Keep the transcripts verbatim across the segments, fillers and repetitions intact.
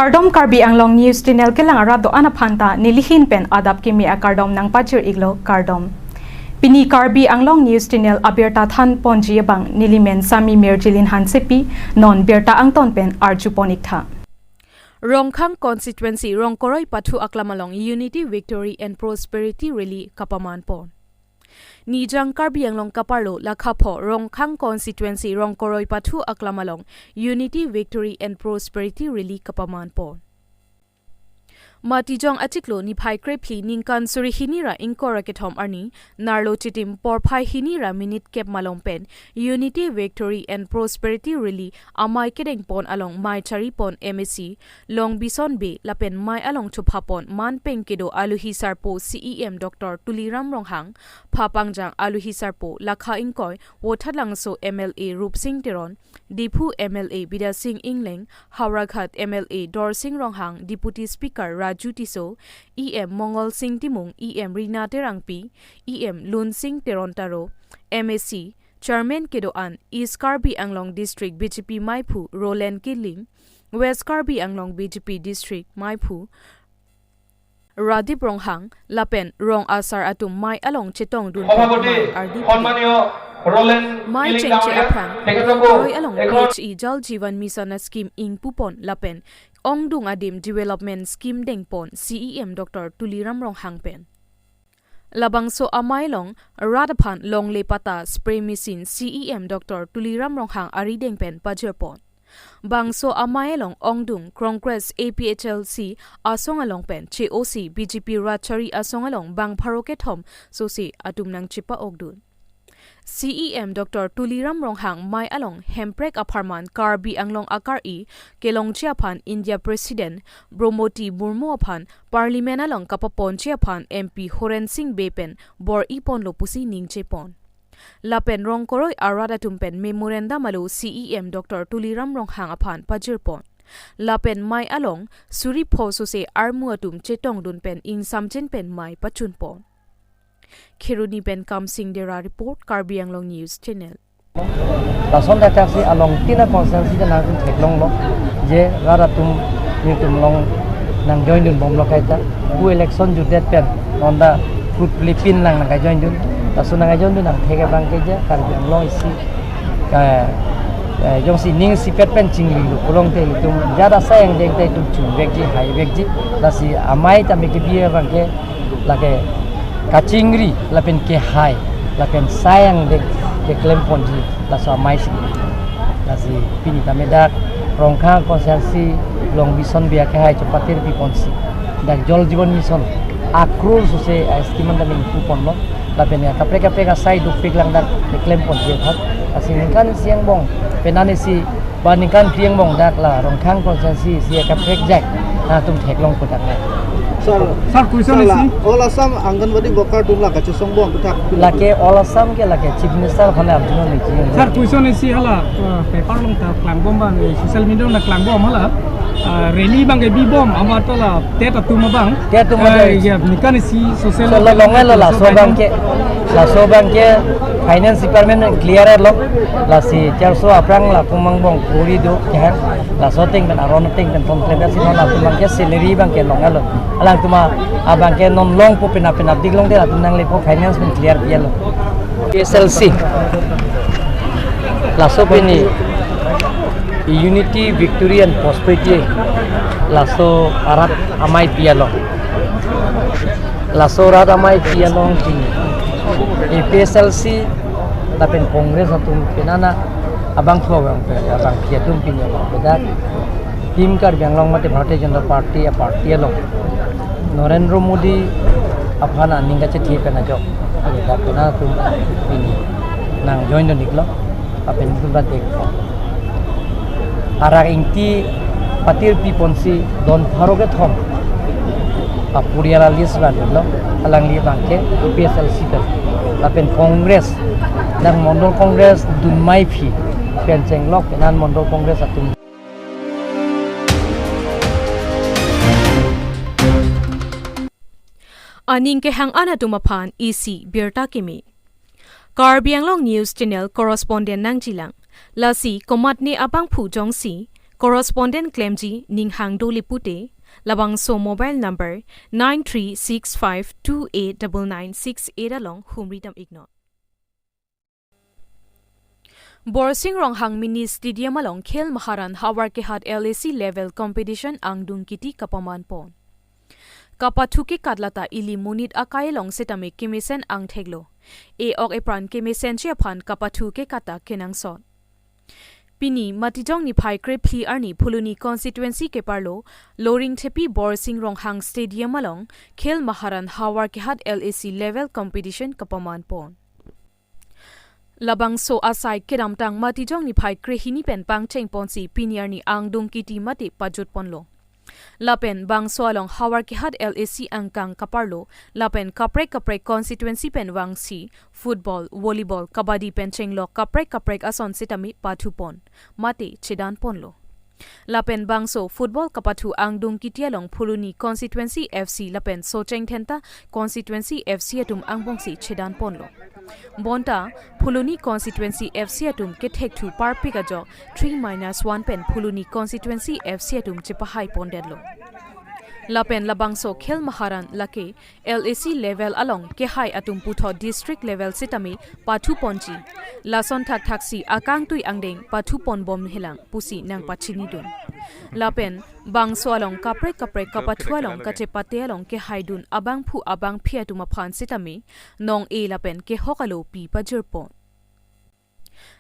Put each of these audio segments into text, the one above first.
Kardom, Karbi Anglong News Channel kelang arat do-an aphan ta nelihin pen adap kimi akardom nangpajir-iklo, kardom. Pini Karbi Anglong News Channel abirta thanponji abang nelimen Sami Mirjilin Hansepi, non birta angton pen arjupon-iktha. Rongkhang Constituency Rongkoroi Pathu Aklam along Unity, Victory and Prosperity Rally kapamanpon. Nijang Karbi Anglong kaparlo lakha pho Rongkhang Constituency Rongkoroi Pathu Aklam along Unity, Victory and Prosperity Rally kapamanpon. Matijong achiklo niphai krephli ningkan suri hini ra ingkoi ra kethom arni, nerlo chitim porphai hini ra minute kep malom pen Unity, Victory and Prosperity Rally amei kedengpon along mei charipon M A C Longbison Bey lapen mei along chophapon manpeng kedo aluhi sarpo C E M Doctor Tuliram Ronghang, phapangjang aluhi sarpo lakha ingkoi Vothatlangso M L A Rupsing Teron, Diphu M L A Bidya Sing Engleng, Howraghat M L A Dorsing Ronghang, Deputy Speaker Raju Tisso, E M Mongol Sing Timung, E M Rina Terangpi, E M Lunsing Teron Taro, M A C Chairman kedo-an, East Karbi Anglong District B J P meiphu Roland Killing, West Karbi Anglong B J P District meiphu Radip Ronghang lapen rong asar atum mei along chetongdun Sabhapati, pon ardi pon. Sonnaniyo Roland Mei Killing chengche Damria, aphrang tekhetobo Rongkoroi along ekron P H E Jal Jeevan Mission a-scheme ingpupon lapen ongdung adim development scheme dengpon C E M Doctor Tuliram Ronghang pen. Labangso amei along rat aphan longle patta spray machine C E M Doctor Tuliram Ronghang arideng pen pajirpon. Bangso amei along ongdung Congress A P H L C asong along pen che-osi B J P rat chari asong along bang pharo kethom sose atum nangchepa-okdun. C E M Doctor Tuliram Ronghang mei along Hemprek apharman Karbi Anglong akar-i kelongji aphan India President Droupadi Murmu aphan Parliament along kapaponji aphan M P Horen Sing Bey pen bor-iponlo pusi ningjepon. Lapen Rongkoroi arat atum pen memorandum alo C E M Doctor Tuliram Ronghang aphan pajirpon. Lapen mei along suri pho sose armu atum chetongdun pen ingsamjin pen mei pachunpon. Kheroni pen Kamsing Dera report, Karbi Anglong News Channel. Lason thakthak si along tina constituency ta nangtum theklonglo, je rat atum nelitum along nangjoindunbomlo kaita. Pu election jutdet pen non ta kut plipin lang nangkajoindun. Laso nangkajoindun nangthek abang ke je Karbi Anglong isi ka, eh, jongsi ning isipet pen chingrilo pulote itum jat asai angdeng ta itum chunvekji, haivekji. Lasi amei ta me kebi abang ke lake kachingri lapen kehai lapen sai angdeng keklemponji laso amei si. Lasi pini tame dak Rongkhang constituency Longbison Bey akehai chopatir piponsi dak Jal Jeevan Mission akrur sose a-scheme an ta ningpuponlo. Lapen ya kaprek kaprek asai dopik lang dak keklemponji aphan. Lasi ningkan isi angbong penang isi ba ningkan phli angbong dak la Rongkhang constituency isi kaprek ajat nangtum theklong kodak na. Sir, Sir, question sir, la isi. All Assam Anganwadi worker atum la kachesongbom aputhak. Lake All Assam ke lake Chief Minister aphan arjunon niji. Sir, question isi hala, uh, paper along ta klangbom abang, eh, social media along klangbom hala, uh, rally abang ke bibom, amat la TET atum abang. TET atum abang. Eh, ya, ningkan isi social media along. So, lo longle lo laso abang ke, laso abang ke Finance Department clear lo. Lasi charso aphrang la kumang bong puri do kehang. Laso ateng pen aron ateng pen pon klem si non latum abang ke salary abang ke longle lo. Alangtum abang ke non longpo penap penap dik longte latum nanglepo, finance pen clear pilo. P S L C. Laso pini Unity, Victory and Prosperity laso arat amei pi along. Laso arat amei pi along pini A P H L C lapen Congress atum penana abangphu abangphu abangpi atum pini abang bedak Team Karbi Anglong mate Bharatiya Janata Party a-party along Narendra Modi aphan aning kachethe pen ajok bedak penana atum pini nangjoindun-iklo. Lapen itum ta dek arak ingti patir piponsi don pharo kethom apurial a-list vanlo, alangli abang ke A P H L C pen. Lapen Congress, dak Mondol Congress dun meiphi pen chenglok penang Mondol Congress atum. Aning kehang-an atum aphan isi birta kimi. Karbi Anglong News Channel correspondent nangjilang. Lasi komatne abangphu jongsi Correspondent klemji Ninghang Doli pute, labangso mobile number nine three six five two eight double nine six eight along humri dam iknon. Borsing Ronghang Mini Stadium along Khel Maharan Havar Kehat L A C level competition angdung kiti kapaman pon. Kapathu kekat lata ili monit akai along setame kemesen angthek lo. E-ok epran kemesenji aphan kapathu kekat ta kenangsot. Pini Matijong niphai krephli arni Phuloni constituency keparlo Loringthepi Borsing Ronghang Stadium along Khel Maharan Havar Kehat L A C level competition kapaman pon. Labangso asai kedamtang Matijong niphai krehini pen pangcheng ponsi pini arni angdung kiti mate pajut ponlo. Lapen bangso along Havar Kehat L A C angkang kaparlo, lapen kaprek kaprek constituency pen vangsi football, volleyball, kabaddi pen chenglok kaprek kaprek ason setame pathu pon mate chedan ponlo. Lapen bangso football kapathu angdung kiti along Phuloni constituency F C lapen Socheng Dhenta constituency F C atum angbongsi chedan ponlo. Bonta Phuloni constituency F C atum kethekthu parpik ajok three minus one pen Phuloni constituency F C atum chepahai pondetlo. Lapen labangso Khel Maharan lake L A C level along kehai atum puthot district level setame pathu ponji. Lason thakthaksi akangtui angdeng pathu pon bom helang pusi nangpachinidun. Lapen bangso along kaprek kaprek kapathu along kachepate along kehaidun abangphu abangphi atum aphan setame nong-e lapen kehok alopi pajir pon.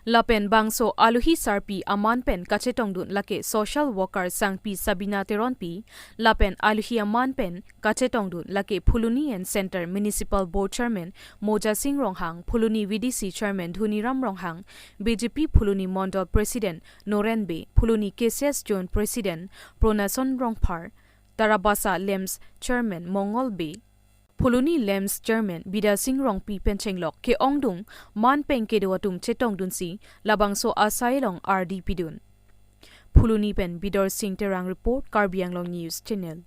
Lapen bangso alohi sarpi aman pen kachetongdun lake social worker Sangpi Sabina Teronpi, lapen alohi aman pen kachetongdun lake Phuloni and Center Municipal Board Chairman Moja Sing Ronghang, Phuloni V D C Chairman Dhoniram Ronghang, B J P Phuloni Mondol President Noren Bey, Phuloni K C S Joint President Pronason Rongphar, Tarabasa LAMPS Chairman Mongol Bey, Phuloni LAMPS Chairman Bidya Sing Rongpi pen chenglok ke-ongdung man pen kedo atum chetongdunsi labangso asai along ardi pidun. Phuloni pen Bidor Sing Terang report, Karbi Anglong News Channel.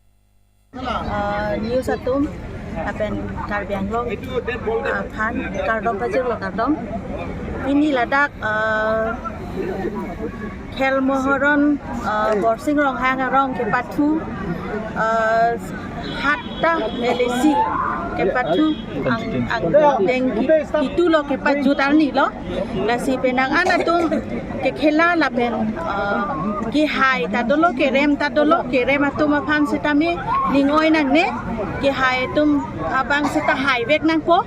Ah, news atum, lapen Karbi Anglong aphan kardom pajirlo, kardom. Pini ladak, ah, Khel Maharan, ah, Borsing Ronghang arong kepathu, ah, hatta L A C kepathu ang, angdeng ki-, kitulo kepajut arni lo. Lasi penang an atum kekhela lapen, ah, kehai ta dolo, kerem ta dolo, kerem atum aphan setame ning-oi nangne, kehai atum abang seta haivek nangpo.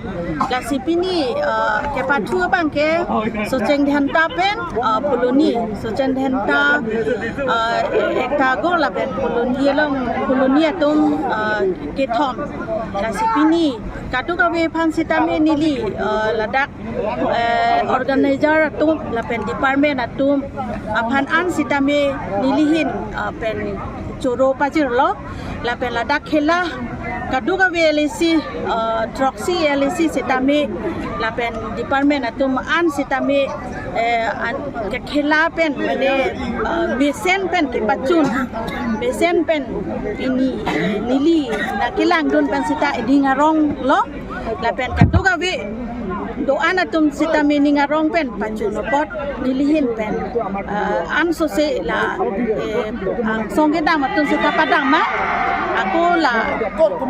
Lasi pini, ah, kepathu abang ke Socheng Dhenta pen, ah, Phuloni, Socheng Dhenta, ah, ekta gol lapen Phuloni along, Phuloni atum, ah, kethom. Lasi pini kadokave aphan setame neli, ah, ladak, eh, organizer atum lapen department atum aphan an setame nelihin, ah, pen choro pajirlo. Lapen ladak khela kadokave L A C, ah, throksi L A C setame lapen department atum an setame, eh, an kekhela pen mane, ah, mesen pen kepachun, mesen pen pini, eh, neli nangkelangdun pen seta ining arong lo. Lapen kadokave do-an atum seta ining arong pen pachun apot nelihin pen, ah, ansose la, eh, angsong kedam atum seta padam ma, ako la,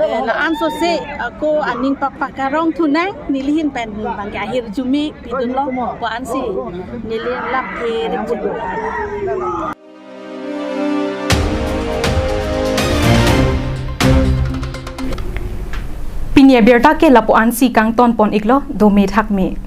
eh, la ansose ako aning papak arong thunang, nelihin pen bang ke ahirjume pidunlo, ko-ansi neli lam ke ringjung. Pini abirta ke lapu-ansi kangton pon iklo, dome thakme.